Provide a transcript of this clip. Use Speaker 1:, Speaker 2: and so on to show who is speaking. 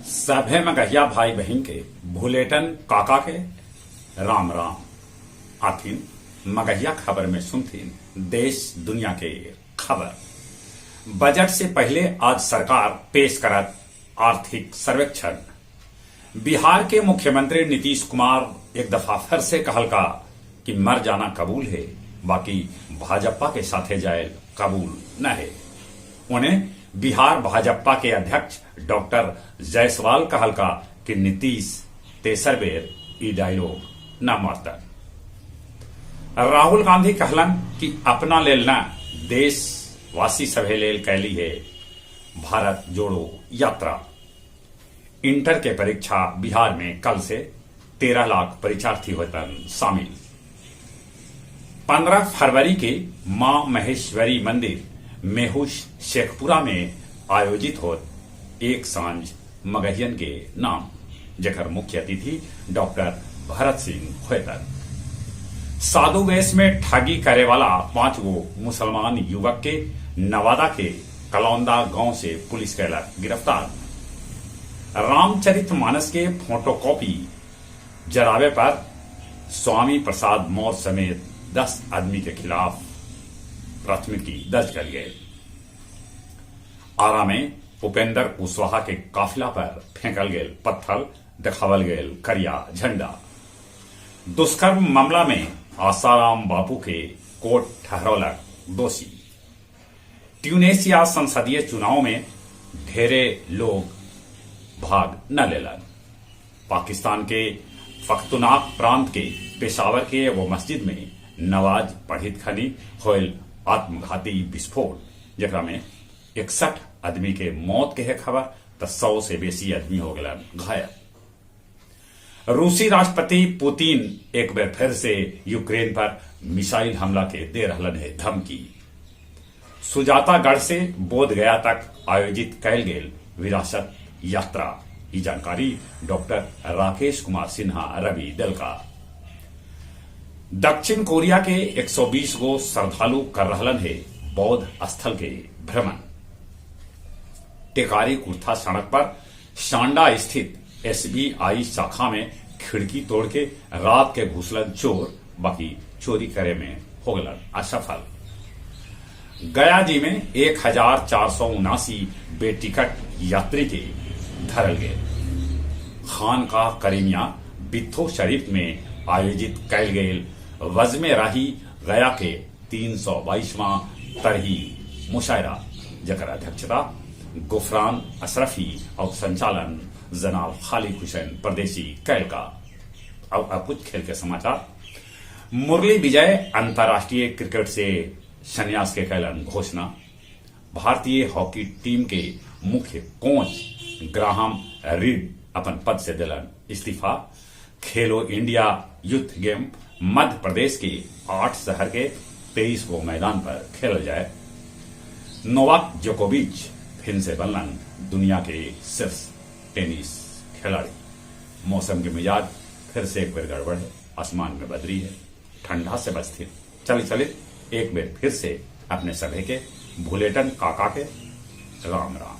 Speaker 1: सभे मगहिया भाई बहिन के भुलेटन काका के राम राम। आथिन मगहिया खबर में सुनथिन देश दुनिया के खबर। बजट से पहले आज सरकार पेश करत आर्थिक सर्वेक्षण। बिहार के मुख्यमंत्री नीतीश कुमार एक दफा फिर से कहलका कि मर जाना कबूल है, बाकी भाजपा के साथे जाए कबूल न है। उन्हें बिहार भाजपा के अध्यक्ष डॉक्टर जायसवाल कहलका कि नीतीश तेसर बेर ई डायलॉग न मारतन। राहुल गांधी कहलन कि अपना लेल न देशवासी सभे लेल कैली है भारत जोड़ो यात्रा। इंटर के परीक्षा बिहार में कल से 13 लाख परीक्षार्थी होतन शामिल। 15 फरवरी के मां महेश्वरी मंदिर मेहुष शेखपुरा में आयोजित होत एक सांझ मगहियन के नाम, जेकर मुख्य अतिथि डॉक्टर भरत सिंह होतन। साधु वेश में ठगी करे वाला 5 गो मुसलमान युवक के नवादा के कलौंदा गांव से पुलिस कैलक गिरफ्तार। रामचरित मानस के फोटोकॉपी जरावे पर स्वामी प्रसाद मौर्य समेत 10 आदमी के खिलाफ प्राथमिकी दर्ज कर गए। आरा में उपेंद्र कुशवाहा के काफिला पर फेंकल गेल पत्थर, दिखावल गेल करिया झंडा। दुष्कर्म मामला में आसाराम बापू के कोर्ट ठहरौलक दोषी। ट्यूनेशिया संसदीय चुनाव में ढेरे लोग भाग न लेलन। पाकिस्तान के फख्तुनाक प्रांत के पेशावर के वो मस्जिद में नवाज पढ़ित खनी होयल आत्मघाती विस्फोट, जेकरा में 61 आदमी के मौत के है खबर, त 100 से बेसी आदमी हो गए घायल। रूसी राष्ट्रपति पुतिन एक बार फिर से यूक्रेन पर मिसाइल हमला के दे रहलन है धमकी। सुजातागढ़ से बोध गया तक आयोजित कैल गेल विरासत यात्रा, ये जानकारी डॉक्टर राकेश कुमार सिन्हा रवि दलका। दक्षिण कोरिया के 120 गो श्रद्धालु कर रहलन है बौद्ध स्थल के भ्रमण। टेकारी कुर्था सड़क पर सांडा स्थित एसबीआई शाखा में खिड़की तोड़ के रात के घुसलन चोर, बाकी चोरी करे में हो गलन असफल। गया जी में 1479 बेटिकट यात्री के धरल गए। खानकाह करीमिया बित्थो शरीफ में आयोजित कैल गेल वज्मे राही गया के 322वां तरही मुशायरा, जकर अध्यक्षता गुफरान अशरफी और संचालन जनाब खालिद हुसैन परदेसी कैल का। अब कुछ खेल के समाचार। मुरली विजय अंतर्राष्ट्रीय क्रिकेट से संन्यास के कैलन घोषणा। भारतीय हॉकी टीम के मुख्य कोच ग्राहम रीड अपन पद से दिलन इस्तीफा। खेलो India youth game Madhya Pradesh के 8 शहर के 23 गो मैदान पर खेलल जाए। नोवाक जोकोविच फिर से बनलन दुनिया के शीर्ष टेनिस खिलाड़ी। मौसम के मिजाज फिर से एक बार गड़बड़ है, आसमान में बदरी है, ठंडा से बचती। चले चले एक बार फिर से अपने सभे के भुलेटन काका के राम राम।